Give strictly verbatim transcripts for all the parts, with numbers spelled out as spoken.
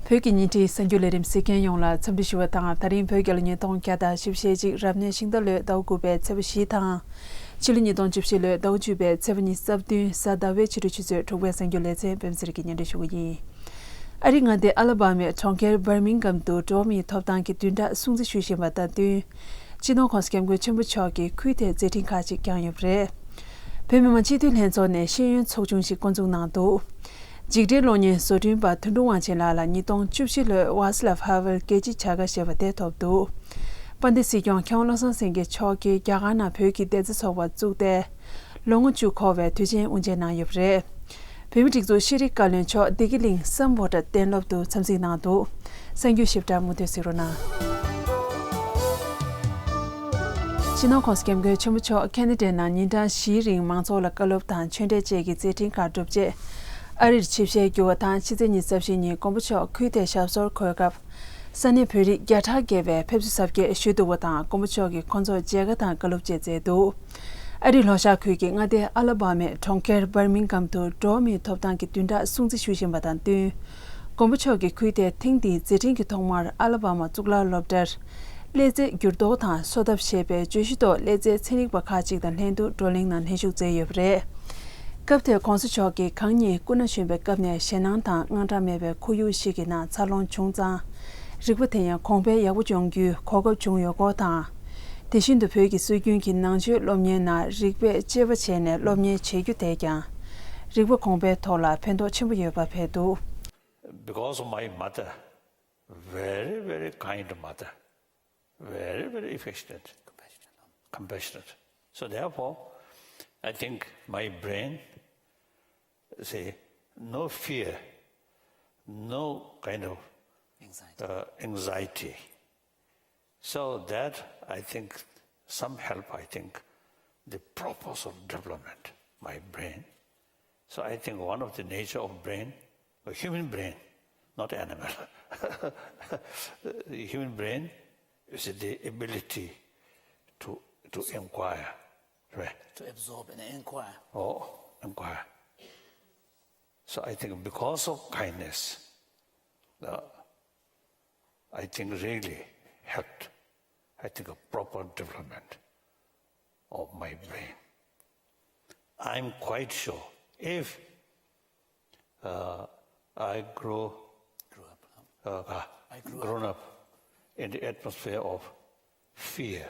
བོད་ཀྱི་ཉིན་རེའི་གསར་འགྱུར་ལས་རིམ་གཟིགས་མཁན་ཡོངས་ལ་འཚམས་འདྲི་ཞུ་བ་དང་། ད་རིང་བོད་རྒྱལ་ལོ་ཉིས་སྟོང་བརྒྱ་དང་བཞི་བཅུ་ཞེ་གཅིག་རབ་གནས་ཤིང་རྟ་ལོའི་ཟླ་བ་དགུ་པའི་ཚེས་པ་བཞི་དང་། ཕྱི་ལོ་ཉིས་སྟོང་བཅུ་བཞི་ལོའི་ཟླ་བ་བཅུ་པའི་ཚེས་པ་ཉི་ཤུ་རྩ་བདུན་གཟའ་ཟླ་བའི་ཕྱི་དྲོ་ཆུ་ཚོད་དྲུག་པའི་གསར་འགྱུར་ལེ་ཚན་སྤེན་པ་ཚེ་རིང་གིས་སྙན་སྒྲོན་ཞུ་གི་ཡིན། ཨ་རིའི་མངའ་སྡེ་ཨ་ལ་བྷ་མའི་གྲོང་ཁྱེར་བར་མིང་གམ་དུ་འགྲོ་བ་མིའི་ཐོབ་ཐང་གི་བདུན་ཕྲག་སྲུང་བརྩི་ཞུ་བཞིན་པ་དང་བསྟུན། སྤྱི་ནོར་༸གོང་ས་༸སྐྱབས་མགོན་ཆེན་པོ་མཆོག་གིས་ཁུལ་དེར་མཛད་འཕྲིན་ཁག་ཅིག་བསྐྱངས་ཡོད་པ་རེད། བོད་མི་མང་སྤྱི་འཐུས་ལྷན་ཚོགས་ནས་ཤེས་ཡོན་ཚོགས་ཆུང་ཞིག་འགོ་འཛུགས་གནང་འདུག་འཇིགས་བྲལ་གློག་བརྙན་བཟོ་སྐྲུན་པ་དོན་གྲུབ་དབང་ཆེན་ལགས་ལ་ཉིས་སྟོང་བཅུ་བཞི་ལོའི་ཝཱ་སི་ལབ་ཧ་ཝེལ་རྒྱལ་སྤྱིའི་བྱ་དགའ་ཞེས་པ་དེ་ཐོབ་འདུག་དཔལ་ལྡན་སྲིད་སྐྱོང་མཁས་དབང་བློ་བཟང་སེང་གེ་མཆོག་གིས་རྒྱ་གར་ནང་བོད་ཀྱི་བདེ་རྩ་ཚོགས་པ་བཙུགས་ཏེ། ལོ་ངོ་བཅུ་འཁོར་བའི་དུས་ཆེན་དབུ་འབྱེད་གནང་ཡོད་པ་རེད། བོད་མིའི་སྒྲིག་འཛུགས་ཤེས་རིག་བཀའ་བློན་མཆོག་བདེ་སྐྱིད་གླིང་སམ་བྷོ་ཊ་གཏན་སློབ་ཏུ་འཚམས་གཟིགས་གནང་འདུག་གསར་འགྱུར་ཞིབ་ཕྲ་མུ་མཐུད་གཟིགས་རོགས་གནང་། སྤྱི་ནོར་༸གོང་ས་༸སྐྱབས་མགོན་ཆེན་པོ་མཆོག་ཁེ་ན་ཌའི་ནང་ཉིན་གྲངས་བཞིའི་རིང་མང་ཚོགས་ལ་བཀའ་སློབ་དང་ཆོས་འབྲེལ་བཅས་ཀྱི་མཛད་འཕྲིན་ཁག་གྲུབ་རྗེས། ཨ་རིར་ཆིབས་ཞལ་བསྒྱུར་བ་དང་ཕྱི་ཚེས་ཉི་ཤུ་རྩ་བཞི་ཉིན་མགོན་པོ་མཆོག་ཁུལ་དེར་ཞབས་སོར་འཁོད་སྐབས། ས་གནས་བོད་རིགས་བརྒྱ་ཕྲག་བརྒལ་བས་ཕེབས་བསུ་གཟབ་རྒྱས་ཞུས་འདུག་པ་དང་། མགོན་པོ་མཆོག་གིས་ཁོང་ཚོར་མཇལ་ཁ་དང་བཀའ་སློབ་བཅས་མཛད་འདུག་ཨ་རིའི་ལྷོ་ཤར་ཁུལ་གྱི་མངའ་སྡེ་ཨ་ལ་བྷ་མའི་གྲོང་ཁྱེར་བར་མིང་གམ་དུ་འགྲོ་བ་མིའི་ཐོབ་ཐང་གི་བདུན་ཕྲག་སྲུང་བརྩི་ཞུ་བཞིན་པ་དང་བསྟུན། མགོན་པོ་མཆོག་གིས་ཁུལ་དེར་ཐེངས་འདིའི་མཛད་འཕྲིན་གྱི་ཐོག་མར་ཨ་ལ་བྷ་མ་གཙུག་ལག་སློབ་གྲྭར་ཀླད་རྩའི་འགྱུར་ལྡོག་དང་གསོ་ཐབས་ཞེས་པའི་བརྗོད་གཞི་ཐོག་ཀླད་རྩའི་ཚན་རིག་པ་ཁག་ཅིག་དང་ལྷན་དུ་བགྲོ་གླེང་ནང་ལྷན་ཞུགས་མཛད་ཡོད་པ་རེད། སྐབས་དེར་༸གོང་ས་མཆོག་གིས་གང་ཉིད་སྐུ་ན་གཞོན་པའི་སྐབས་ནས་ཞེད་སྣང་དང་དངངས་སྐྲག་མེད་པའི་ཁོར་ཡུག་ཞིག་གི་ནང་འཚར་ལོངས་བྱུང་ཙང་། རིག་པ་དེ་ཡང་གོང་འཕེལ་ཡག་པོ་འབྱུང་རྒྱུའི་གོ་སྐབས་བྱུང་ཡོད་སྐོར་དང་། དེ་བཞིན་དུ་བོད་ཀྱི་སྲོལ་རྒྱུན་གྱི་ནང་ཆོས་སློབ་གཉེར་ནང་རིག་པས་དཔྱད་པ་བྱས་ནས་སློབ་གཉེར་བྱེད་རྒྱུ་དེས་ཀྱང་། རིག་པ་གོང་འཕེལ་ཐོག་ལ་ཕན་ཐོགས་ཆེན་པོ་ཡོད་པ་ཕེབས་འདུག Because of my mother, very, very kind mother, very, very affectionate, compassionate. So therefore, I think my brain, say, no fear, no kind of Anxiety. Uh, anxiety. So that, I think, some help, I think, the proper sort of development, my brain. So I think one of the nature of brain, a human brain, not animal, human brain is the ability to, to inquire, right? To absorb and inquire. Oh, inquire. So I think because of kindness, uh, I think really helped, I think, a proper development of my brain. I'm quite sure if, uh, I grow, Grew up, huh? uh, uh, I grew grown up. Up in the atmosphere of fear,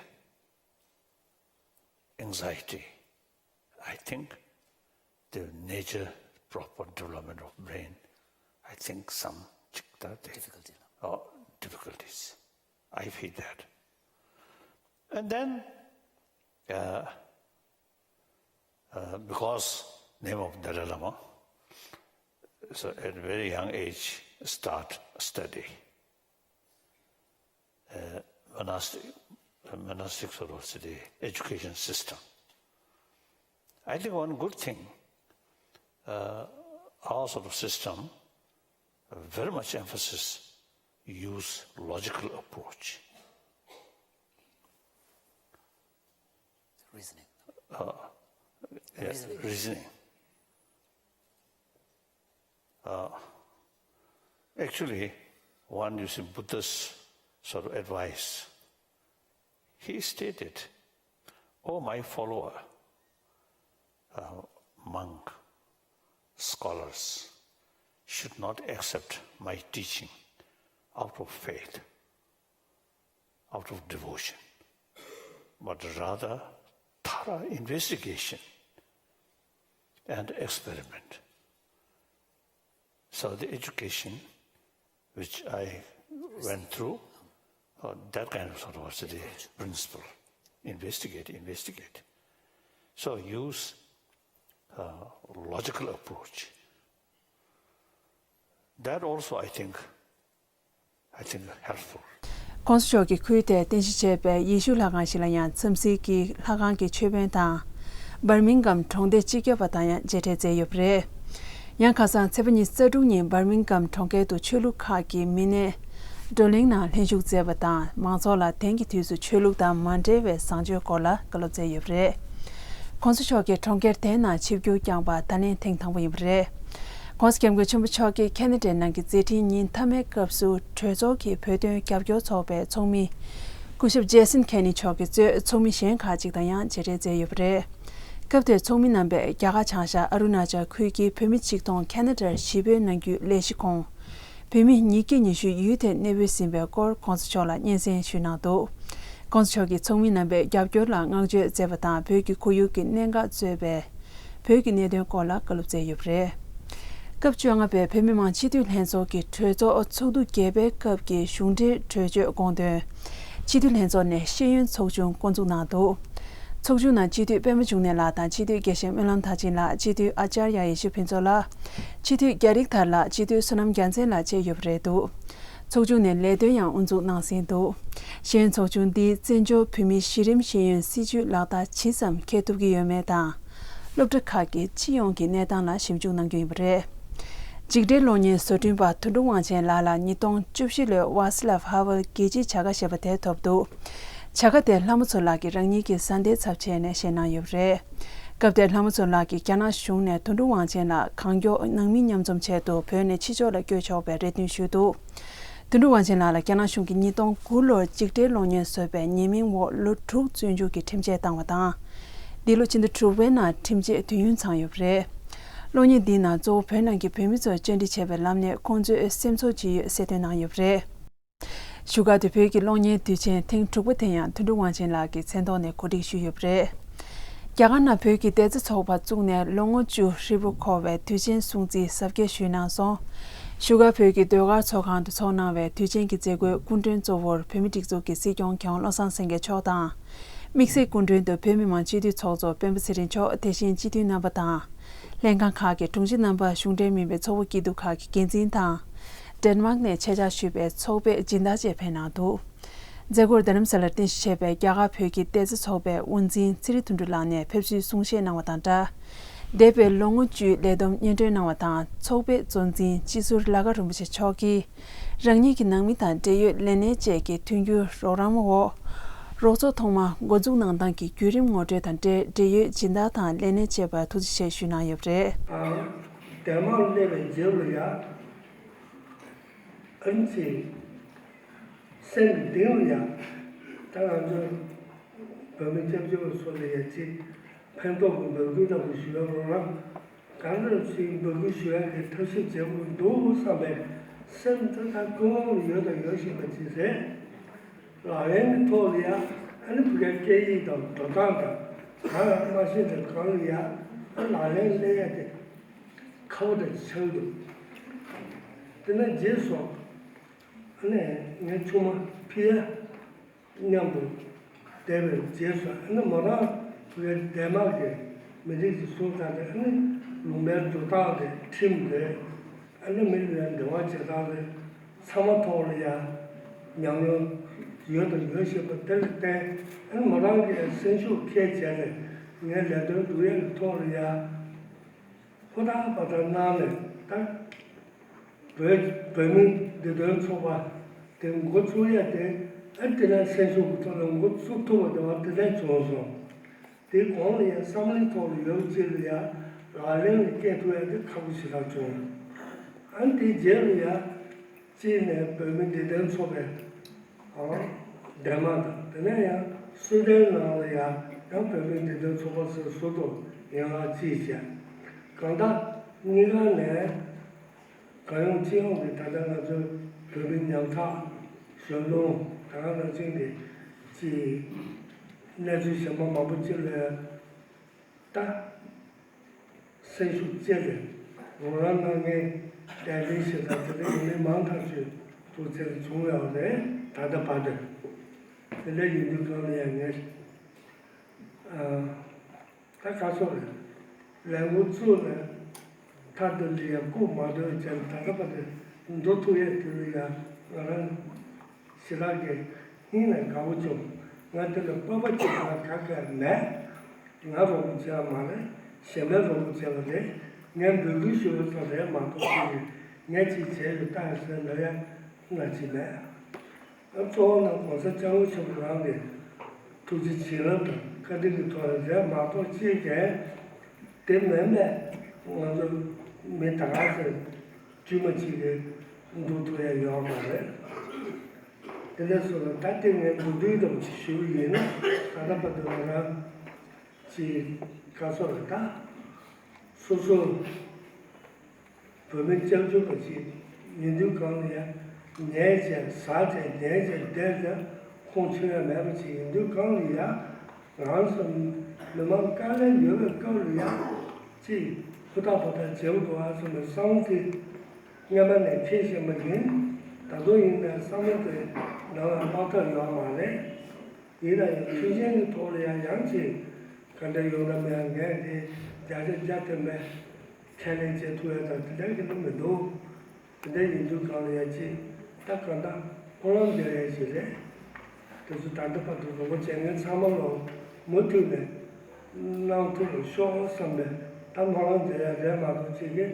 anxiety, I think the nature, proper development of brain, I think some difficulty. Difficulties. I feel that. And then, uh, uh, because name of Dalai Lama, so at a very young age, start study. Uh, monastic, monastic sort of city education system. I think one good thing, uh, our sort of system, very much emphasis use logical approach. Reasoning. Uh, yeah, reasoning. Reasoning. Uh, actually, one using Buddha's sort of advice, he stated, "Oh, my follower, uh, monk, scholars, should not accept my teaching out of faith, out of devotion, but rather thorough investigation and experiment." So the education which I went through, uh, that kind of sort of was the principle. Investigate, investigate. So use, uh, logical approach. That also, I think, I think, helpful. ༸གོང་ས་མཆོག་གིས་ཁུལ་དེར་རྟེན་གཞི་བྱས་པའི་ཡེ་ཤུ་ལྷ་ཁང་ཞིག་ལ་ཡང་འཚམས་གཟིགས་ཀྱིས་ལྷ་ཁང་གི་མཆོད་དཔོན་དང་། འབར་མིང་གམ་གྲོང་སྡེའི་སྤྱི་ཁྱབ་པ་དང་ཡང་མཇལ་འཕྲད་མཛད་ཡོད་པ་རེད། ཡང་ཁ་སང་ཚེས་པ་ཉི་ཤུ་རྩ་དྲུག་ཉིན་འབར་མིང་གམ་གྲོང་ཁྱེར་དུ་ཆོས་ལུགས་ཁག་གི་མི་སྣས་བགྲོ་གླེང་ནང་ལྷན་ཞུགས་མཛད་པ་དང་། མང་ཚོགས་ལ་དེང་གི་དུས་སུ་ཆོས་ལུགས་དང་མ་འབྲེལ་བའི་བཟང་སྤྱོད་སྐོར་ལ་བཀའ་སློབ་སྩལ་ཡོད་པ་རེད། ༸གོང་ས་མཆོག་གིས་གྲོང་ཁྱེར་དེའི་ནང་ཆིབས་བསྒྱུར་བསྐྱངས་པ་ད་ལན་ཐེངས་དང་པོ་ཡིན་པ་རེད། ༸གོང་ས་༸སྐྱབས་མགོན་ཆེན་པོ་མཆོག་གིས་ཁེ་ན་ཌའི་ནང་གི་མཛད་འཕྲིན་ཉིན་མཐའ་མའི་སྐབས་སུ་གྲོས་ཚོགས་ཀྱི་བོད་དོན་རྒྱབ་སྐྱོར་ཚོགས་པའི་ཚོགས་མི་སྐུ་ཞབས་ཇེ་སིན་ཁེ་ནི་མཆོག་གིས་གཙོས་ཚོགས་མི་གཞན་ཁག་ཅིག་དང་ཡང་མཇལ་འཕྲད་མཛད་ཡོད་པ་རེད། སྐབས་དེར་ཚོགས་མི་རྣམ་པས་རྒྱ་གར་བྱང་ཤར་ཨ་རུ་ན་ཅལ་ཁུལ་གྱི་བོད་མི་ཆིག་སྟོང་ཁེ་ན་ཌར་གཞིས་སྤོས་གནང་རྒྱུའི་ལས་གཞི་ཁོངས། བོད་མི་ཉིས་བརྒྱ་ཉི་ཤུ་ཡུལ་དེར་གནས་སྤོས་ཟིན་པའི་སྐོར་༸གོང་ས་མཆོག་ལ་སྙན་སེང་ཞུས་གནང་འདུག ༸གོང་ས་མཆོག་གིས་ཚོགས་མི་རྣམ་པའི་རྒྱབ་སྐྱོར་ལ་བསྔགས་བརྗོད་མཛད་པ་དང་བོད་ཀྱི་ཁོར་ཡུག་གི་གནད་འགག་གཙོས་པའི་བོད་ཀྱི་གནད་དོན་སྐོར་ལ་བཀའ་སློབ་སྩལ་ཡོད་པ་རེད། སྐབས་བཅོ་ལྔ་པའི་བོད་མི་མང་སྤྱི་འཐུས་ལྷན་ཚོགས་ཀྱི་གྲོས་ཚོགས་ཚོགས་དུས་བརྒྱད་པའི་སྐབས་ཀྱི་གཞུང་འབྲེལ་གྲོས་ཆོད་དགོངས་དོན། སྤྱི་འཐུས་ལྷན་ཚོགས་ནས་ཤེས་ཡོན་ཚོགས་ཆུང་བསྐོ་འཛུགས་གནང་འདུག་ཚོགས་ཆུང་ནང་སྤྱི་འཐུས་པད་མ་འབྱུང་གནས་ལགས་དང་སྤྱི་འཐུས་དགེ་བཤེས་སྨོན་ལམ་མཐར་ཕྱིན་ལགས། སྤྱི་འཐུས་ཨ་ཅར་ཡ་ཡེ་ཤེས་ཕུན་ཚོགས་ལགས། སྤྱི་འཐུས་རྒྱ་རིག་དར་ལགས། སྤྱི་འཐུས་བསོད་ནམས་རྒྱལ་མཚན་ལགས་བཅས་ཡོད་པ་རེད་འདུག་ཚོགས་ཆུང་ནས་ལས་དོན་ཡང་དབུ་འཛུགས་གནང་ཟིན་འདུག་ཤེས་ཡོན་ཚོགས་ཆུང་འདིས་བཙན་བྱོལ་བོད་མིའི་གཞི་རིམ་ཤེས་ཡོན་སྲིད་བྱུས་ལག་བསྟར་ཇི་ཙམ་འཁེལ་ཐུབ་ཀྱི་ཡོད་མེད་དང་། སློབ་གྲྭ་ཁག་གི་སྤྱི་ཡོངས་ཀྱི་གནས་སྟངས་ལ་ཞིབ་འཇུག་གནང་རྒྱུ་ཡིན་པ་རེད། འཇིགས་བྲལ་གློག་བརྙན་བཟོ་སྐྲུན་པ་དོན་གྲུབ་དབང་ཆེན་ལགས་ལ་ཉིས་སྟོང་བཅུ་བཞི་ལོའི་ཝཱ་སི་ལབ་ཧ་ཝེལ་རྒྱལ་སྤྱིའི་བྱ་དགའ་ཞེས་པ་དེ་ཐོབ་འདུག་བྱ་དགའ་དེ་ལྷ་མོ་མཚོ་ལགས་ཀྱིས་རང་ཉིད་ཀྱི་བཟའ་ཟླའི་ཚབ་བྱས་ནས་བཞེས་གནང་ཡོད་པ་རེད། སྐབས་དེར་ལྷ་མོ་མཚོ་ལགས་ཀྱིས་རྒྱ་ནག་གཞུང་ནས་དོན་གྲུབ་དབང་ཆེན་ལགས་གང་མགྱོགས་ནང་མི་མཉམ་འཛོམས་ཆེད་དུ་བོད་ནས་ཕྱི་ཕྱོགས་ལ་བསྐྱོད་ཆོག་པའི་རེ་འདུན་ཞུས་འདུག་དོན་གྲུབ་དབང་ཆེན་ལགས་ལ་རྒྱ་ནག་གཞུང་གིས་ཉིས་སྟོང་དགུ་ལོར་འཇིགས་བྲལ་གློག་བརྙན་བཟོས་པའི་ཉེས་མིང་འོག་ལོ་དྲུག་བཙོན་འཇུག་གི་ཁྲིམས་ཆད་བཏང་བ་དང་། འདི་ལོ་ཕྱི་ཟླ་དྲུག་པའི་ནང་ཁྲིམས་ཆད་དུས་ཡུན་ཚང་ཡོད་པ་རེད། གློག་བརྙན་འདིའི་ནང་གཙོ་བོ་བོད་ནང་གི་བོད་མི་ཚོར་བཅར་འདྲི་བྱས་པའི་ལམ་ནས་ཁོང་ཚོའི་སེམས་ཚོར་ཇི་ཡོད་གསལ་སྟོན་གནང་ཡོད་པ་རེད། བཞུགས་སྒར་དུ་བོད་ཀྱི་གློག་བརྙན་དུས་ཆེན་ཐེངས་དྲུག་པ་དེ་ཡང་དོན་གྲུབ་དབང་ཆེན་ལགས་ཀྱི་མཚན་ཐོག་ནས་གོ་སྒྲིག་ཞུས་ཡོད་པ་རེད། རྒྱ་གར་ནང་བོད་ཀྱི་བདེ་རྩ་ཚོགས་པ་བཙུགས་ནས་ལོ་ངོ་བཅུ་ཧྲིལ་པོ་འཁོར་བའི་དུས་ཆེན་སྲུང་བརྩིའི་གཟབ་རྒྱས་ཞུས་གནང་སོང་། བཞུགས་སྒར་བོད་ཀྱི་ཟློས་གར་ཚོགས་ཁང་དུ་ཚོགས་གནང་བའི་དུས་ཆེན་གྱི་མཛད་སྒོའི་སྐུ་མགྲོན་གཙོ་བོར་བོད་མིའི་སྒྲིག་འཛུགས་ཀྱི་སྲིད་སྐྱོང་མཁས་དབང་བློ་བཟང་སེང་གེ་མཆོག་དང་། དམིགས་བསལ་སྐུ་མགྲོན་དུ་བོད་མི་མང་སྤྱི་འཐུས་ཚོགས་གཙོ་སྤེན་པ་ཚེ་རིང་མཆོག་དེ་བཞིན་སྤྱི་འཐུས་རྣམ་པ་དང་། ལྷན་ཁང་ཁག་གི་དྲུང་ཆེ་རྣམ་པ། གཞུང་འབྲེལ་མིན་པའི་ཚོགས་པ་སྐྱིད་སྡུག་ཁག་གི་འགན་འཛིན་དང་། ཌེན་མཱག་ནས་ཆེད་བཅར་ཞུས་པའི་ཚོགས་པའི་སྦྱིན་བདག་བཅས་ཕེབས་གནང་འདུག་མཛད་སྒོར་རྡ་རམ་ས་ལར་རྟེན་གཞི་བྱས་པའི་རྒྱ་གར་བོད་ཀྱི་བདེ་རྩ་ཚོགས་པའི་དབུ་འཛིན་ཚེ་རིང་དོན་གྲུབ་ལགས་ནས་ཕེབས་བསུའི་གསུང་བཤད་གནང་བ་དང་སྦྲགས། འདས་པའི་ལོ་ངོ་བཅུའི་ལས་བསྡོམས་སྙན་སྒྲོན་གནང་བ་དང་། ཚོགས་པའི་གཙོ་འཛིན་སྤྱི་ཟུར་ལ་དགའ་རིན་པོ་ཆེ་མཆོག་གིས། རང་ཉིད་ཀྱི་ནང་མི་དང་འབྲེལ་ཡོད་ལས་སྣེ་བཅས་ཀྱི་མཐུན་འགྱུར་རོགས་རམ་འོག་རོགས་ཚོགས་ཐོག་མ་འགོ་འཛུགས་གནང་སྟངས་ཀྱི་བརྒྱུད་རིམ་ངོ་སྤྲོད་དང་འབྲེལ། འབྲེལ་ཡོད་སྦྱིན་བདག་དང་ལས་སྣེ་བཅས་པར་ཐུགས་རྗེ་ཆེ་ཞུས་གནང་ཡོད་པ་རེད། ཨ། ཌེན་མཱག་སླེབས་པའི་རྗེས་ལ་ཡ། ཨ་ནི་ཅིག་སེམས་ཀྱི་གཏིང་ལ་ཡ། ད་ང་ཚོ་བོད་མི་སྐྱབས་བཅོལ་བ་ཚོ་ལ་ཡ་ཅིག་ཕན་ཐོགས་ཀྱི་འབོད་སྐུལ་འདྲ་པོ་ཞུ་ཡ་རོགས་རམ། གང་འདྲ་ཞིག་འབོད་སྐུལ་ཞུ་ཡ་གི་ཐབས་ཤེས་བྱེད་དགོས་འདུག་བསམ་པའི་སེམས་ད་ལྟ་ཀུན་སློང་ཡོད་དང་ཡོད་བཞིན་པ་ཅིག་རེད། ལག་ལེན་གྱི་ཐོག་ལ་ཡ་ཨ་ནི་བོད་སྐད་སྐད་ཡིག་དང་འགྲོ་སྟངས་དང་གང་ཡང་མ་ཤེས་པའི་སྒང་ལ་ཡ་ཨ་ལག་ལེན་སླེབས་ཡ་དེ་ཁག་པོ་དང་ཆགས་འདུག་དེ་ནས་རྗེས་སུ་ཨ་ནི་ངའི་ཆུང་མ་ཕི་ཡ། མཉམ་དུ་བསྡད་པའི་རྗེས་སུ་ཨ་ནི་མོ་རང་བོད་ཌེན་མཱག་གི་མི་རིགས་ཀྱི་སྲོལ་ལྟར་ཏེ་ཨ་ནི་ལུང་པའི་འགྲོ་སྟངས་དེ་ཁྲིམས་དེ་ཨ་ནི་མི་ལ་ཡང་འབྲེལ་བ་བྱེད་སྟངས་དེ་ཚང་མ་ཐོག་ལ་ཡང་ཉམས་མྱོང་ཡོད་དང་ཡོད་བཞིན་པ་དེ་ལ་བརྟེན་ཨ་ནི་མོ་རང་གིས་སེམས་ཤུགས་འཁྱེར་བྱས་ནས་ངའི་ལས་དོན་སྒྲུབ་ཡས་ཀྱི་ཐོག་ལ་ཡང་། ཧུར་ཐག་པ་ཐག་གནང་ནས་ད་བོད་བོད་མིའི་བདེ་དོན་ཚོགས་པ་དེ་འགོ་བཙུགས་ཡ་དེ་ཨ་དེ་ནས་སེམས་ཤུགས་ཀྱི་ཐོག་ནས་འགོ་བཙུགས་ཐུབ་པ་དེ་བ་དེ་ནས་བྱུང་སོང་། དེའི་གོང་ལ་ཡ་བསམ་བློའི་ཐོག་ལ་ཡོད་ཅེས་ལ་ཡ་ལག་ལེན་ལ་བསྐྱལ་ཐུབ་ཡ་དེ་ཁག་པོ་ཞེ་དྲག་བྱུང་། ཨ་དེའི་རྗེས་ལ་ཡ། གཅིག་ནས་བོད་མི་བདེ་དོན་ཚོགས་པའི་ཨང་ཌེན་མཱག་དང་དེ་ནས་ཡང་སུའི་ཌེན་ནང་ལ་ཡང་ཡང་བོད་མི་བདེ་དོན་ཚོགས་པ་ཟེར་ཟུར་དུ་ཡན་ལག་གཅིག་བྱས། གང་ལྟར་གཉིས་ཀ་ནས་གང་ཡོང་ཅི་ཡོང་གི་ད་ལྟ་ང་ཚོའི་བོད་མི་ཉམ་ཐག་གཞོན་ནུ་ད་ག་ནང་བཞིན་གྱི་ཅིག་གནས་ཚུལ་གཞན་པ་མང་པོ་ཅིག་ལ་ད། སེམས་ཤུགས་བསྐྱེད་ནས་རོགས་རམ་གནང་མཁན་དད་ལྡན་ཞེ་དྲག་དེ་འདྲ་ཡིན་མིན་མང་ཐག་ཆོད་ཐུགས་བརྩེ་བྱུང་ཡོད་རེད། ད་ལྟ་བར་དུ་དེ་འདྲ་ཡིན་དུས་གང་ལ་ཡང་ངས་ཨ་ད་ག་སོགས་རེད། ལས་འགོ་བཙུགས་ནས་མཐར་དུ་ལ་ཡང་སྐུ་མ་བཏོན་བྱས་ནས་ད་ལྟ་བར་དུ་འགྲོ་ཐུབ་ཡས་དེ་ལ་ཡང་ང་རང་། ཞེ་དྲག་གི་སྙིང་ནས་དགའ་པོ་བྱུང་། ང་དེ་ལ་སྤོབས་པ་གཅིག་ལ་ག་ག་མེད། ང་རོགས་པ་བྱས་པ་མ་རེད། གཞན་པས་རོགས་པ་བྱས་པ་རེད། ངས་འབོད་སྐུལ་ཞུ་བ་ཙམ་རེད་མ་གཏོགས་ཅིག་ངས་ཅིག་བྱས་ཡོད་ལྟ་ཟེར་ལབ་ཡ་ང་ཅིག་མེད། ཨ་གཙོ་བོ་ནི་༸གོང་ས་༸སྐྱབས་མགོན་ཆེན་པོ་རང་གི་ཐུགས་རྗེ་བྱིན་རླབས་དང་བཀའ་དྲིན་གྱི་ཐོག་ནས་རེད་མ་གཏོགས་ཅིག་གིས་དེ་མིན་པའི་ང་ཚོ་ མི་ད་ག་ཚོད་དཀྱུས་མ་གཅིག་གིས་འདུག་ཐུབ་ཡ་ཡོད་མ་རེད། དེ་ལས་སོ་ལ་ད་ལྟ་ངས་མདོར་བསྡུས་ཙམ་ཞུ་གི་ཡིན་ན། ད་ལྟ་བར་དུ་ང་རང་གཅིག་ག་ཚོད་རེད། ད་སོ་སོ་བོད་མི་སྐྱབས་བཅོལ་བ་ཅིག་ཡིན་དུས་གང་ལ་ཡང་ཉལ་བྱས་ཟ་བྱས་ཉལ་བྱས་བསྡད་བྱས་ཁོང་ཚོ་ཡང་མེད་པ་ཅིག་ཡིན་དུས་གང་ལ་ཡང་ང་རང་ཚོ་མི་མང་དཀའ་ལས་ཡོད་པའི་སྐབས་ལ་ཡང་ཅིག་ཧུར་ཐག་ཧུར་ཐག་བྱེད་དགོས་པ་སོགས་པའི་བསམ་བློ་དེ་སྔོན་མ་ནས་འཁྱེར་བཞིན་པ་ཡིན། ད་དུང་ཡིན་ནའི་བསམ་བློ་དེ་ནང་ལ་དམག་འཐབ་ཡོད་མ་རེད། ཡིན་ན་ཡང་མཐུན་རྐྱེན་གྱི་ཐོག་ལ་ཡང་ཡང་ཅིག་ག་འདྲ་ཡོང་ན་མེད། ངས་འདི་བརྒྱ་ཆ་བརྒྱ་ཐམ་པའི་ཁས་ལེན་བྱེད་ཐུབ་ཡ་དང་དེ་འདྲ་གི་ལུགས་མི་འདུག་དེ་འདྲ་ཡིན་དུས་གང་ལ་ཡ་ཅིག་ད་གང་ལྟར་སྨོན་ལམ་རྒྱག་ཡ་ཞིག་རེད། དེ་ཚོ་ད་ལྟ་བར་དུ་རོགས་པ་བྱེད་མཁན་ཚང་མ་ལ་མུ་མཐུད་ནས་གནང་ཐུབ་པར་ཤོག་བསམ་པའི་ད་སྨོན་ལམ་རྒྱག་ཡ་རེད་མ་གཏོགས་ཅིག་གིས་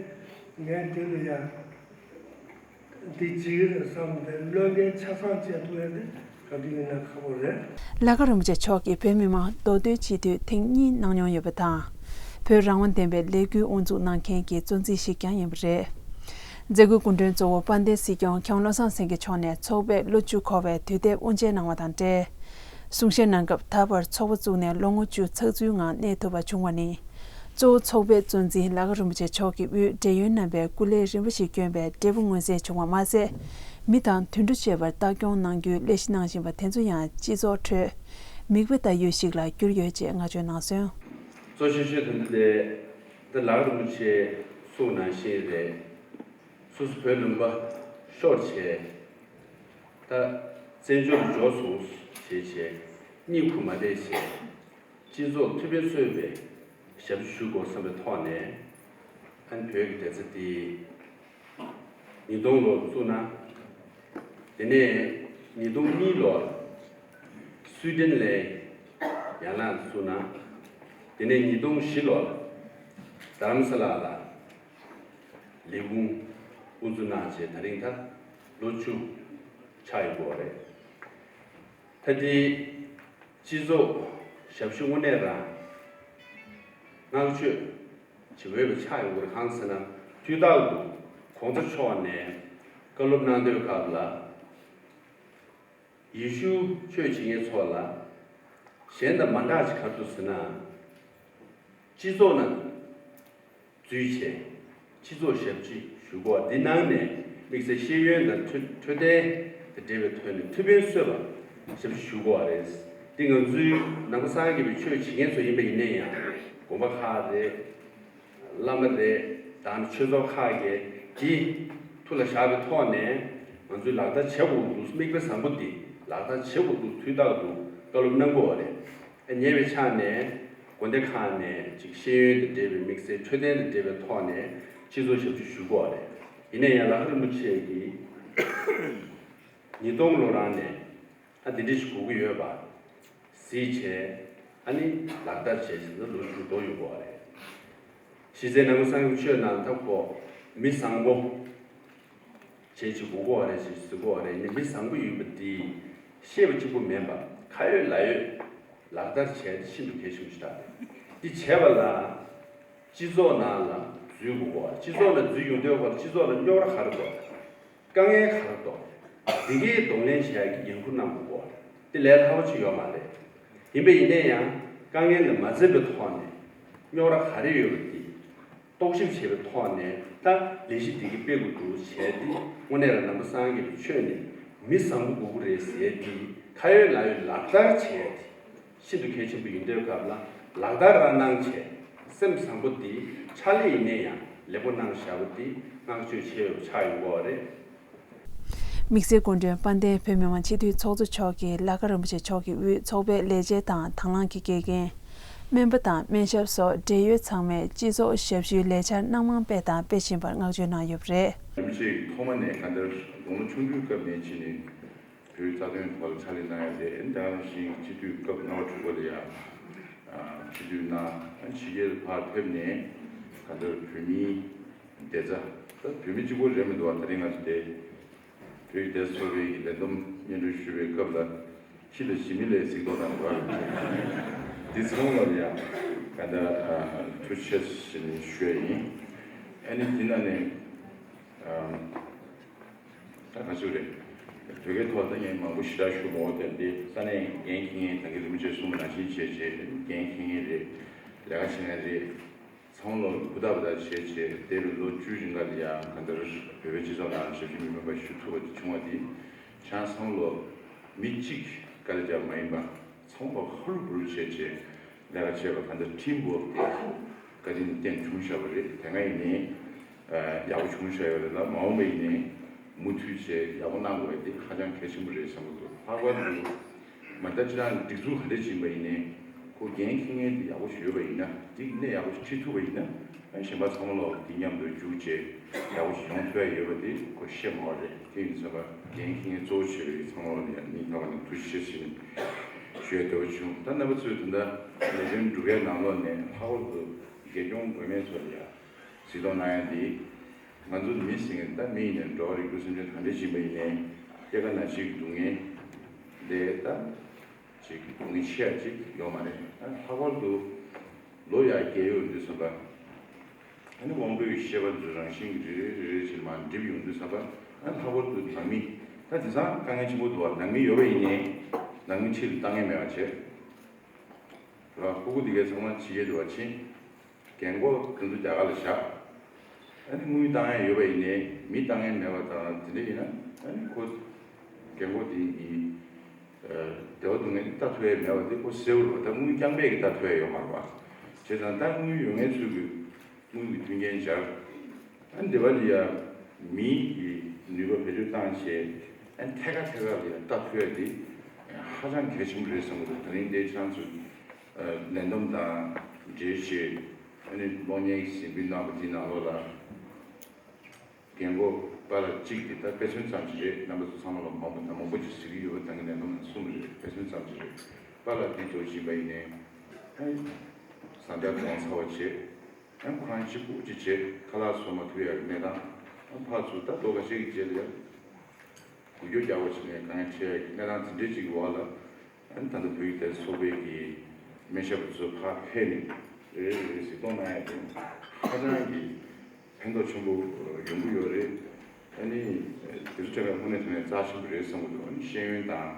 ངས་དེ་ལ་ཡ། འདི་ཅིག་རེད་བསམ་སྟེ་བློས་འགེལ་ཆ་ཚང་བྱེད་ཐུབ་ཡ་དེ་ག་དུས་ཡིན་ན་ཁག་པོ་རེད། ལྷག་དཀར་རིན་པོ་ཆེ་མཆོག་གིས་བོད་མི་མང་མདོ་སྟོད་སྤྱི་འཐུས་ཐེངས་གཉིས་གནང་མྱོང་ཡོད་པ་དང་། བོད་རང་དབང་བདེན་པའི་ལས་འགུལ་དབུ་འཛུགས་གནང་མཁན་གྱི་གཙོ་འཛིན་ཞིག་ཀྱང་ཡིན་པ་རེད། མཛད་སྒོའི་སྐུ་མགྲོན་གཙོ་བོ་དཔལ་ལྡན་སྲིད་སྐྱོང་མཁན་བློ་བཟང་སེང་གེ་མཆོག་ནས་ཚོགས་པས་ལོ་བཅུ་འཁོར་བའི་དུས་དེབ་དབུ་འབྱེད་གནང་བ་དང་འབྲེལ། གསུང་བཤད་གནང་སྐབས་ད་བར་ཚོགས་པ་བཙུགས་ནས་ལོ་ངོ་བཅུ་ཚགས་ཚུད་ངང་གནས་ཐུབ་པ་བྱུང་བ་ནི། གཙོ་བོ་ཚོགས་པའི་གཙོ་འཛིན་ལྷག་དཀར་རིན་པོ་ཆེ་མཆོག་གི་དབུས་བགྲེས་ཡོལ་རྣམ་པས་སྐུ་ལས་རིམ་པ་ཞིག་བསྐྱོན་པའི་འབྲས་བུ་མངོན་གསལ་བྱུང་བ་མ་ཟད། མི་དང་དུད་འགྲོ་བཅས་པར་ལྟ་སྐྱོང་གནང་རྒྱུའི་ལས་གཞི་གནང་བཞིན་པ་དེ་ཚོ་ཡང་སྤྱི་ཚོགས་ཁྲོད་མིག་དཔེ་ལྟ་ཡུལ་ཞིག་ལ་གྱུར་ཡོད་ཅེས་བསྔགས་བརྗོད་གནང་སོང་། གཙོ་ཆེ་ཤོས་དེ་འདི་ལས་ད་ལྷག་དཀར་རིན་པོ་ཆེ་གསུངས་ནང་བཞིན་རེད། སོ་སོ་བོད་ལུང་པ་ཤོར་བྱས། ད་བཙན་བྱོལ་དུ་འབྱོར་སོང་ཞེས་བྱས་གཉིད་ཁུག་མ་བསྡད་བྱས། སྤྱི་ཚོགས་ཐུབ་པའི་གསོས་པའི་ཞབས་ཞུ་དགོས་བསམ་པའི་ཐོག་ནས། ཨ་ནི་བོད་ཀྱི་བདེ་རྩ་འདི་ཉིས་སྟོང་ལོར་བཙུགས་ན། དེ་ནས་ཉིས་སྟོང་གཉིས་ལོར་སུའི་ཏན་ལ་ཡན་ལག་བཙུགས་ན། དེ་ནས་ཉིས་སྟོང་བཞི་ལོར་རྡ་རམ་ས་ལ་ལ་ལས་ཁུངས་དབུ་འཛུགས་གནང་བྱས་ད་རིང་ད་ལོ་བཅུ་ཆགས་ཡོད་པ་རེད། ད་ལྟའི་སྤྱི་ཚོགས་ཞབས་ཞུ་དངོས་གནས་རང་བསྔགས་བརྗོད་བྱེད་འོས་པ་ཆགས་ཡོང་གི་རེད། གང་ཟེར་ན་དུས་རྟག་ཏུ་གོང་ས་མཆོག་ནས་བཀའ་སློབ་གནང་དུས་སྐབས་ལ། ཡེ་ཤུ་ཆོས་བྱེད་མཁན་ཚོ་ལ་གཞན་དང་མ་འདྲ་ཅིག་ག་རེ་འདུག་ཟེར་ན། སྤྱི་ཚོགས་ནང་འཛུལ་བྱས་སྤྱི་ཚོགས་ཞབས་ཕྱི་ཞུ་དགོས་པ་འདི་ནང་ནས་དམིགས་བསལ་ཤེས་ཡོན་དང་འཕྲོད་འཕྲོད་བསྟེན་དང་འབྲེལ་བའི་ཐོག་ནས་ཐུབ་པའི་གསོས་པ་ཞབས་ཕྱི་ཞུ་དགོས་པ་རེད། འདི་ང་ཚོའི་ནང་པ་སངས་རྒྱས་པའི་ཆོས་བྱེད་མཁན་ཚོ་ཡིན་པ་ཡིན་ན་ཡང་དགོན་པ་ཁག་རེད། བླ་མ་རེད། ད་ནི་ཆོས་ཚོགས་ཁག་གིས་འདི་ཐུགས་ལ་བཞག་པའི་ཐོག་ནས་ང་ཚོས་ལག་བསྟར་བྱེད་དགོས་འདུག་དམིགས་པ་བཟང་པོ་འདི་ལག་བསྟར་བྱེད་དགོས་འདུག་དུས་རྟག་ཏུ་བཀའ་སློབ་གནང་དགོས་པ་རེད། ཉེ་བའི་ཆ་ནས་དགོན་སྡེ་ཁག་ནས་ཅིག་ཤེས་ཡོན་དང་འབྲེལ་བའི་དམིགས་བསལ་འཕྲོད་བསྟེན་དང་འབྲེལ་བའི་ཐོག་ནས་སྤྱི་ཚོགས་ཞབས་ཞུ་ཞུ་དགོས་པ་རེད། ཡིན་ན་ཡང་ལྷག་དཀར་རིན་པོ་ཆེ་གིས་ཉིས་སྟོང་ལོ་རང་ནས། ཨ་འདི་འདྲ་ཞིག་དགོས་ཀྱི་ཡོད་པ་གཟིགས་བྱས། ཨ་ནི་ལག་བསྟར་བྱས་བྱས་ལ་ལོ་བཅུ་འགྲོ་ཡོང་གི་ཡོད་རེད། གཞི་རྩའི་ནང་པ་སངས་རྒྱས་ཆོས་ནང་ད་ཁོ་མི་བཟང་པོ་བྱས་བྱས་དགོས་ཀྱི་ཡོད་རེད་ཅེས་ཟེར་གྱི་ཡོད་རེད། ནི་མི་བཟང་པོ་ཡིན་པ་འདི་ཤེས་པ་གཅིག་པུ་མིན་པ་ཁ་ཡོད་ལག་ཡོད་ལག་བསྟར་བྱས་ཏེ་ཤིན་ཏུ་གལ་ཆེན་པོ་ཞིག་རེད། འདི་བྱས་པ་ལ། སྤྱི་ཚོགས་ནང་ལ་འཛུལ་དགོས་པ། སྤྱི་ཚོགས་ནང་འཛུལ་ཡོང་དུས་སྐབས་སྤྱི་ཚོགས་ལ་རྙོག་དྲ་ག་རེ་འདུག་དཀའ་ངལ་ག་རེ་འདུག་འདི་གའི་གདོང་ལེན་བྱེད་ཡག་གི་འགན་འཁུར་གནང་དགོས་པ། དེ་ལས་སླ་པོ་ཅིག་ཡོད་མ་རེད། ཡིན་པ་ཡིན་ན་ཡང་དཀའ་ངལ་ལ་མ་འཛེམས་པའི་ཐོག་ནས་རྙོག་དྲ་ག་རེ་ཡོད་པ་འདི་རྟོག་ཞིབ་བྱས་པའི་ཐོག་ནས་ད་ལས་གཞི་འདི་ག་སྤེལ་དགོས་འདུག་བྱས་ཏེ་དངོས་གནས་ལ་ནང་པ་སངས་རྒྱས་པའི་ཆོས་ནི་མི་བཟང་པོ་དགོས་ཀྱི་རེད་ཟེར་ཏེ་ཁ་ཡོད་ལག་ཡོད་ལག་བསྟར་བྱས་ཏེ། ཤིན་ཏུ་གལ་ཆེན་པོ་ཡིན་དུས་སྐབས་ལ་ལག་བསྟར་རང་གནང་བྱས་སེམས་བཟང་པོ་འདི་ཕྱག་ལས་ཡིན་ན་ཡང་ལེགས་པོ་གནང་བཞག་པ་འདི་བསྔགས་བརྗོད་བྱེད་འོས་པ་ཆགས་ཡོང་གི་ཡོད་རེད། དམིགས་བསལ་སྐུ་མགྲོན་དཔལ་ལྡན་བོད་མི་མང་སྤྱི་འཐུས་ཚོགས་གཙོ་མཆོག་གིས་ལྷག་དཀར་རིན་པོ་ཆེ་མཆོག་གི་དབུས་ཚོགས་པའི་ལས་བྱེད་དང་དང་བླངས་ཀྱི་དགེ་རྒན། སྨན་པ་དང་སྨན་ཞབས་སོགས་འབྲེལ་ཡོད་ཚང་མས་སྤྱི་ཚོགས་ཞབས་ཞུའི་ལས་འཆར་སྣ་མང་སྤེལ་དང་སྤེལ་བཞིན་པར་བསྔགས་བརྗོད་གནང་ཡོད་པ་རེད། རིན་པོ་ཆེ་ཐོག་མ་ནས་གང་ལྟར་དགུང་ལོ་ཆུང་དུས་སྐབས་ནས་ཕྱིན་ནས། བོད་རྩ་དོན་ཐོག་ལ་ཕྱག་ལས་གནང་ཡ་དེ་ད་ག་ནང་བཞིན་སྤྱི་འཐུས་སྐབས་ལྔ་པ་དྲུག་པ་ལ་ཡང་སྤྱི་འཐུས་གནང་། ཕྱི་རྒྱལ་ཕར་ཕེབས་ནས་ག་ཚོད་བོད་མིའི་བདེ་རྩ། ད་བོད་མི་གཅིག་པོ་རེད་མི་འདུག་བ། ད་རིང་ང་ཚོ་དེ་བོད་ཀྱི་བདེ་རྩ་ཚོགས་པའི་ལས་བསྡོམས་སྙན་སྒྲོན་ཞུ་བའི་སྐབས་ལ་ཕྱི་ལ་ཞི་མི་ལའི་གཟིགས་རྟོག་དང་འདྲ་བ་འདི་ཚང་མ་ལ་ཡང་ག་འདྲ་ཐུགས་རྗེ་ཆེ་ཞེས་ནས་ཞུ་ཡ་ཡིན། ཨ་ནི་དེ་ན་ནས་ཨམ། ད་ག་ཚོད་རེད། བོད་སྐད་ཐོག་ད་ངས་མང་པོ་ཞེ་དྲག་ཞུ་མ་འོ་དེ་འདི་ས་གནས་འགན་འཁྱེར་མཁན་ད་གིན་རིན་པོ་ཆེས་གསུངས་པ་ནང་བཞིན་བྱས་བྱས་འགན་འཁྱེར་མཁན་རེད། ལས་ཀ་བྱེད་མཁན་རེད། ཚང་མ་ལོ་ཧུར་ཐག་པ་ད་བྱས་བྱས་འདས་པའི་ལོ་བཅུ་རིང་ག་ལ་ཡང་གང་ལྟར་བོད་པའི་སྤྱི་ཚོགས་ནང་ཞབས་ཕྱི་མི་དམན་པ་ཞུ་ཐུབ་པ་དེ་བྱུང་བ་དེ་ཆང་ཚང་མ་ལོ་མི་གཅིག་དཀའ་ལས་བརྒྱབ་མ་ཡིན་པ་ཚང་མ་ཧུར་ཧུར་བྱས་བྱས་ལས་ཀ་བྱས་པ་གང་ལྟར་ཁྲིམས་བོར་ཏེ་བཀའ་དྲིན་བརྟེན་བྱུང་བཞག་པ་རེད། དེ་སྔ་ཡིན་ནའི་ཡག་པོ་བྱུང་བཞག་ཡོད་རེད་ལ་མ་འོངས་པ་ཡིན་ནའི་མུ་མཐུད་བྱས་ཡག་པོ་གནང་དགོས་པ་དེ་ཧ་ཅང་གལ་ཆེན་པོ་རེད་བསམ་གྱི་འདུག་ལྷག་པར་དུ། མ་ལྟ་ཅི་རང་སྒྲིག་འཛུགས་ག་འདྲས་ཕྱིན་པ་ཡིན་ནའི་ཁོ་འགན་འཁྱེར་མཁན་དེ་ཡག་པོ་ཞིག་ཡོད་པ་ཡིན་ན་དེ་གནས་ཡག་པོ་ཞིག་ཁྲིད་ཐུབ་པ་ཡིན་ན་ཨ་གཞན་པ་ཚང་མ་ལོག་དེ་མཉམ་དུ་འཇུག་བྱས་ཡག་པོ་ཞིག་ཡོང་ཐུབ་ཡ་ཡོད་པ་དེ་ཁོ་ཤེས་མ་བ་རེད། དེ་ཡིན་ཙང་འགན་འཁྱེར་མཁན་གཙོ་བོ་བྱས་པའི་ཚང་མ་ལོག་ལ་ཡང་སྙིང་ཐག་པ་ནས་ཐུགས་རྗེ་ཆེ་ཞུ་ཞུ་ཡ་འདོད་པ་བྱུང་། ད་རྣམ་པ་ཚོས་ད་ལྟ་ལས་དོན་སྒྲུབ་ཡའི་ནང་ལོགས་ནས་ལྷག་པར་དུ་རྒྱལ་སྐྱོང་མགོན་མེད་ཚོ་ལ་ཡང་གཟིགས་རྟོག་གནང་ཡ་འདི། ང་ཚོ་མི་ཟེར་མཁན་ད་མི་ཡིན་ནའི་འགྲོ་བ་རིགས་དྲུག་སེམས་ཅན་གང་འདྲ་ཡིན་པ་ཡིན་ནའི་སྐྱེ་རྒ་ན་འཆི་གི་སྡུག་བསྔལ་འདི་ད་ཅིག་སྡུག་བསྔལ་ཆེ་ཡ་ཅིག་ཡོད་མ་རེད། ཨ་ལྷག་པར་དུ་ལོ་ཡར་རྒས་ཡོང་དུས་ཙམ་པ་ཨ་ནི་དབང་པོའི་ཤེས་པ་ཚོ་རང་བཞིན་གྱིས་རེ་རེ་རེ་རེ་བཞིན་མར་འགྲིབ་ཡོང་དུས་ཙམ་པ་ཨ་ལྷག་པར་དུ་ནང་མི་ད་དེང་སང་དཀའ་ངལ་ཆེན་པོ་འདུག་བ། ནང་མི་ཡོད་པ་ཡིན་ནའི་ནང་མི་ཕྱི་ལ་ལྟ་མཁན་མེད་པ་བྱས། ར་ཕྲུ་གུ་འདི་གའི་ཚང་མ་ཕྱི་རྒྱལ་དུ་བ་ཕྱིན། རྒན་གོག་དེ་ཚོ་རྒྱ་གར་ལ་བཞག་ཨ་ནི་དངུལ་བཏང་ཡ་ཡོད་པ་ཡིན་ནའི་མི་བཏང་ཡ་མེད་པ་དང་དེ་འདྲ་ཡིན་ན་ཨ་ནི་ཁོ་རྒན་གོག་དེ་ཡི་བདེ་བ་སྡུག་བསྔལ་ལྟ་ཐུབ་ཡ་མེད་པ་དེ་ཁོ་སེལ་བ་རེད་བ། ད་དངུལ་རྐྱང་པས་ཀྱི་ལྟ་ཐུབ་ཡ་ཡོད་མ་རེད་བ། བྱས་ཙང་ད་དངུལ་ཡོད་མཁན་ཚོས་ཀྱི་དངུལ་གྱི་མཐུན་རྐྱེན་སྦྱར། ཨ་ནི་འདི་པ་ལ་ཡ་མིའི་གི་ནུས་པ་བེད་སྤྱོད་བཏང་བྱས་ཨ་ནི་ཐད་ཀ་ཐད་ཀ་ལ་ཡ་ལྟ་ཐུབ་ཡ་དེ་ཧ་ཅང་གལ་ཆེན་པོ་རེད་བསམ་གྱི་འདུག་ད་རིང་འདིའི་ཆང་ཚོ་ལས་བསྡོམས་དང་འབྲེལ་བྱས་ཨ་ནི་གློག་བརྙན་གྱི་གཟིགས་འབུལ་གནང་བ་འདིའི་ནང་ལོགས་ལ་རྒན་གོག་པཱ་ལགས་གཅིག་དེ་ད་དཔེ་མཚོན་ཙམ་ཞིག་རེད། རྣམ་པ་ཚོ་ཚང་མ་ལ་མང་པོ་དང་མང་པོ་ཅིག་གཟིགས་ཀྱི་ཡོད་པ་ད་གིན་ལས་བསྡོམས་ནང་གསུངས་པ་རེད། དཔེ་མཚོན་ཙམ་ཞིག་རེད། པཱ་ལགས་འདི་འཇོག་བཞིན་པ་ཡིན་ནའི་ཨ་ནི་བཟའ་ཟླ་གདོང་ཚ་བ་བྱས། ཡང་ཁོ་རང་གཅིག་པུ་གཅིག་བྱས་ཁ་ལག་བཟོ་མ་ཐུབ་ཡག་གི་གནས་སྟངས། ཕར་ཚུར་ད་ལོ་ཁ་ཤས་ཀྱི་རྗེས་ལ་ཡང་འགུལ་སྐྱོད་རྒྱག་པ་བྱས་ནས་དཀའ་ངལ་འཕྲད་ཡག་གི་གནས་སྟངས་དེ་འདྲས་ཅིག་གི་འོག་ལ་ཨ་ནི་ད་ལྟ་བོད་ཀྱི་བསྡད་ཚོགས་པའི་གི་སྨན་ཞབས་པ་ཚོ་ཕར་ཕེབས་ནས་རེ་རེ་རེ་གཟིགས་རྟོག་གནང་ཡག་དེ་ཧ་ཅང་གི་ཕན་ཐོགས་ཆེན་པོ་ཡོང་གི་ཡོད་རེད། ཨ་ནི་དེ་ཚོ་བྱས་ན་དངོས་གནས་དྲང་གནས་རྩ་ཆེན་པོ་རེད་བསམ་གྱི་འདུག་ཨ་ནི་ཤེས་ཡོན་དང་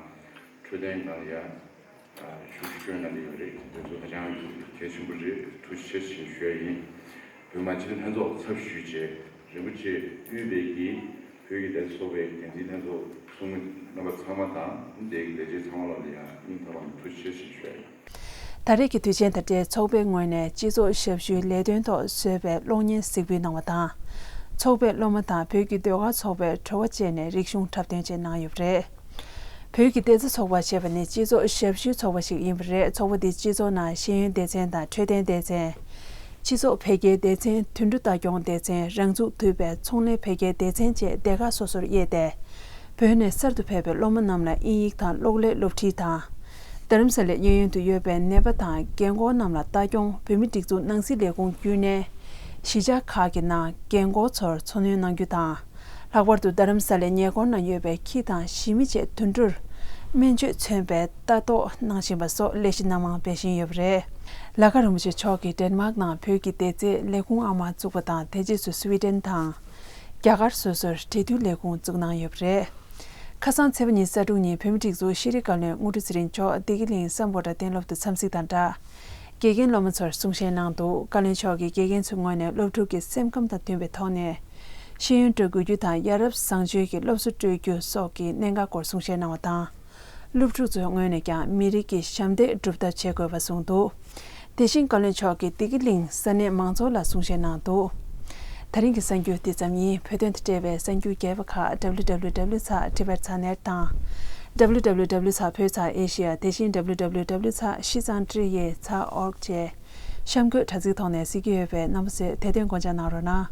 འཕྲོད་བསྟེན་སྒང་ལ་ཡ། ཤུགས་སྐྱོན་གནང་གི་ཡོད་རེད། དེ་ཚོ་ཧ་ཅང་གལ་ཆེན་པོ་རེད། ཐུགས་རྗེ་ཆེ་ཞེས་ཞུ་ཡ་ཡིན། བོད་མི་སྤྱི་འཐུས་ལྷན་ཚོགས་ཚབ་ཞུས་བྱས་རིན་པོ་ཆེ་དབུས་པའི་གི་བོད་ཀྱི་བསྡད་ཚོགས་པའི་འགན་འཛིན་ལྷན་ཚོགས་ཚོགས་མི་རྣམ་པ་ཚང་མ་དང་དེ་གི་ལས་བྱེད་ཚང་མ་ལ་ཡང་སྙིང་ཐག་པ་ནས་ཐུགས་རྗེ་ཆེ་ཞེས་ཞུ་ཡ་ཡིན། ད་རེས་ཀྱི་དུས་ཆེན་དང་འབྲེལ་ཚོགས་པའི་ངོས་ནས་སྤྱི་ཚོགས་ཞབས་ཞུའི་ལས་དོན་ཐོག་བཟོས་པའི་གློག་བརྙན་གཟིགས་འབུལ་གནང་བ་དང་། ཚོགས་པའི་སློབ་མ་དང་བོད་ཀྱི་ཟློས་གར་ཚོགས་པའི་བྲོ་བ་བཅས་ནས་རིག་གཞུང་འཁྲབ་སྟོན་བཅས་གནང་ཡོད་པ་རེད། བོད་ཀྱི་བསྡད་ཚོགས་པ་ཞེས་པ་ནི་སྤྱི་ཚོགས་ཞབས་ཞུའི་ཚོགས་པ་ཞིག་ཡིན་པ་རེད། ཚོགས་པ་འདིས་སྤྱི་ཚོགས་ནང་ཤེས་ཡོན་སྡེ་ཚན་དང་འཕྲོད་བསྟེན་སྡེ་ཚན། སྤྱི་ཚོགས་འཕེལ་རྒྱས་སྡེ་ཚན། དུད་འགྲོ་ལྟ་སྐྱོང་སྡེ་ཚན། རང་ཚུགས་འདུས་པའི་ཚོང་ལས་འཕེལ་རྒྱས་སྡེ་ཚན་བཅས་སྡེ་ཁག་སོ་སོར་དབྱེ་སྟེ། བོད་ནས་གསར་དུ་ཕེབས་པའི་སློབ་མ་རྣམས་ལ་དབྱིན་ཡིག་དང་གློག་ཀླད་སློབ་ཁྲིད་དང་། རྡ་རམ་ས་ལའི་གཡས་གཡོན་དུ་ཡོད་པའི་ནད་པ་དང་རྒན་འཁོགས་རྣམས་ལ་ལྟ་སྐྱོང་། བོད་མིའི་སྒྲིག་འཛུགས་ནང་སྲིད་ལས་ཁུངས་བརྒྱུད་ནས་གཞིས་ཆགས་ཁག་གི་ནང་རྒན་འཁོགས་ཚོར་འཚོ་སྣོན་གནང་རྒྱུ་དང་། ལྷག་པར་དུ་རྡ་རམ་ས་ལའི་ཉེ་འཁོར་ན་ཡོད་པའི་ཁྱི་དང་ཞི་མི་བཅས་དུད་འགྲོར་སྨན་བཅོས་མཚོན་པའི་ལྟ་རྟོག་གནང་བཞིན་པ་སོགས་ལས་གཞི་སྣ་མང་སྤེལ་བཞིན་ཡོད་པ་རེད། ལ་ཀ་རིན་པོ་ཆེ་མཆོག་གིས་ཌེན་མཱག་ནང་བོད་ཀྱི་སྡེ་རྩའི་ལས་ཁུངས་ཨ་མ་བཙུགས་པ་དང་། དེ་རྗེས་སུ་སུའེ་ཏན་དང་རྒྱ་གར་སོ་སོར་འབྲེལ་མཐུད་ལས་ཁུངས་བཙུགས་གནང་ཡོད་པ་རེད། ཁ་སང་ཚེས་པ་ཉི་ཤུ་རྩ་དྲུག་ཉིན་བོད་མིའི་སྒྲིག་འཛུགས་ཤེས་རིག་བཀའ་བློན་དངོས་གྲུབ་ཚེ་རིང་མཆོག་བདེ་སྐྱིད་གླིང་སམ་བྷོ་ཊ་གཏན་སློབ་ཏུ་འཚམས་གཟིགས་དང་སྦྲགས། དགེ་རྒན་སློབ་མ་ཚོར་གསུང་བཤད་གནང་འདུག་བཀའ་བློན་མཆོག་གིས་དགེ་རྒན་ཚོའི་ངོས་ནས་སློབ་ཕྲུག་གི་སེམས་ཁམས་དང་མཐུན་པའི་ཐོག་ནས་ཤེས་ཡོན་སྤྲོད་དགོས་རྒྱུ་དང་། ཡ་རབས་བཟང་སྤྱོད་ཀྱི་སློབ་གསོ་སྤྲོད་རྒྱུ་སོགས་ཀྱི་གནད་འགག་སྐོར་གསུང་བཤད་གནང་བ་དང་། སློབ་ཕྲུག་ཚོའི་ངོས་ནས་ཀྱང་མི་རིགས་ཀྱི་ཞབས་འདེགས་སྒྲུབ་ཐབས་བྱེད་དགོས་པ་གསུངས་འདུག་དེ་བཞིན་བཀའ་བློན་མཆོག་གིས་བདེ་སྐྱིད་གླིང་ས་གནས་མང་ཚོགས་ལ་གསུང་བཤད་གནང་འདུག་ད་རིང་གི་གསར་འགྱུར་འདི་ཙམ་ཡིན། བོད་དོན་དང་འབྲེལ་བའི་གསར་འགྱུར་རྒྱས་པ་ཁག་W W W ཚེག་Tibet ཚེག་ནེཊ་དང་། W W W ཚེག་བོད་ཚེག་ཨེ་ཤི་ཡ། དེ་བཞིན་W W W ཚེག་ཤི་ཙང་ཀྲི་ཡེ་ཚེག་ཨོར་གྱི་གཤམ་འཁོད་དྲ་ཚིགས་ཐོག་ནས་གཟིགས་ཀྱི་ཡོད་པས་རྣམ་པ་ཚོས་དེ་དོན་དགོངས་འཇགས་གནང་རོགས་གནང་།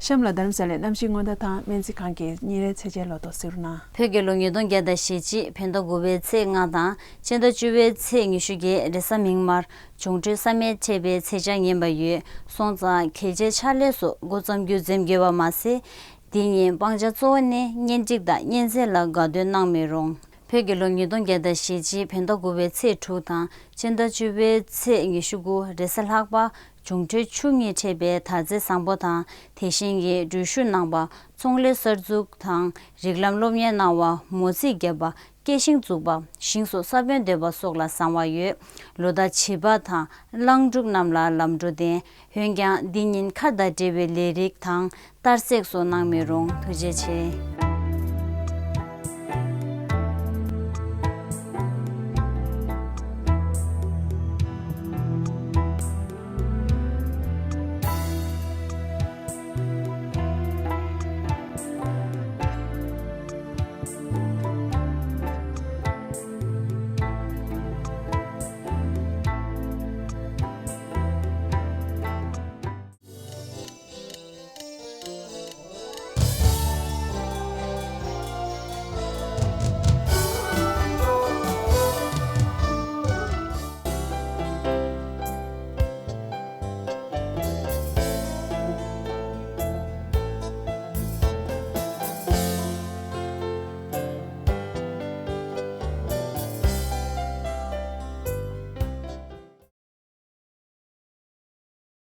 གཤམ་ལ་རྡ་རམ་ས་ལའི་གནམ་གཤིས་སྔོན་བརྡ་དང་སྨན་རྩིས་ཁང་གི་ཉིན་རེའི་ཚད་འཇལ་ལོ་ཏོག་གཟིགས་རོགས་གནང་། བོད་རྒྱལ་ལོ་ཉིས་སྟོང་བརྒྱ་དང་ཞེ་གཅིག་བོད་ཟླ་དགུ་པའི་ཚེས་ལྔ་དང་སྤྱི་ཟླ་བཅུ་པའི་ཚེས་ཉི་ཤུ་བརྒྱད་རེས་གཟའ་མིག་དམར། འབྱུང་འཕྲོད་བསམ་ཡས་འཕྲད་པའི་ཚེས་ཆ་ངན་པ་ཡོད་སོང་ཙང་གལ་ཆེའི་ཕྱག་ལས་སུ་འགོ་བརྩམ་རྒྱུ་འཛེམ་དགོས་པ་མ་ཟད། འདི་ཉིན་སྤང་བྱ་གཙོ་བོ་ནི་གཉེན་སྒྲིག་དང་གཉེན་ཚན་ལ་དགའ་སྟོན་གནང་མི་རུང་། བོད་ཀྱི་ལོ་ཉིས་སྟོང་བརྒྱ་དང་ཞེ་གཅིག་བོད་ཟླ་དགུ་པའི་ཚེས་དྲུག་དང་ཕྱི་ཟླ་བཅུ་པའི་ཚེས་ཉི་ཤུ་དགུ་རེས་གཟའ་ལྷག་པ། འབྱུང་འཕྲོད་ཆུ་གཉིས་འཕྲད་པའི་དར་ཚེས་བཟང་པོ་དང་། དེ་བཞིན་གྱི་འགྲུལ་བཞུད་གནང་བ། ཚོང་ལས་གསར་འཛུགས་དང་རིགས་ལམ་སློབ་གཉེར་གནང་བ། མོ་རྩིས་བརྒྱབ་པ། སྐྱེད་ཤིང་བཙུགས་པ། ཞིང་སོགས་ས་བོན་འདེབས་པ་སོགས་ལ་བཟང་བ་ཡོད། ལོ་ཟླ་བྱི་པ་དང་གླང་འབྲུག་རྣམས་ལ་ལམ་འགྲོ་ལྡན། འོན་ཀྱང་འདི་ཉིན་མཁར་དང་འབྲེལ་བའི་ལས་རིགས་དང་གཏར་སྲེག་སོགས་གནང་མི་རུང་། ཐུགས་རྗེ་ཆེ།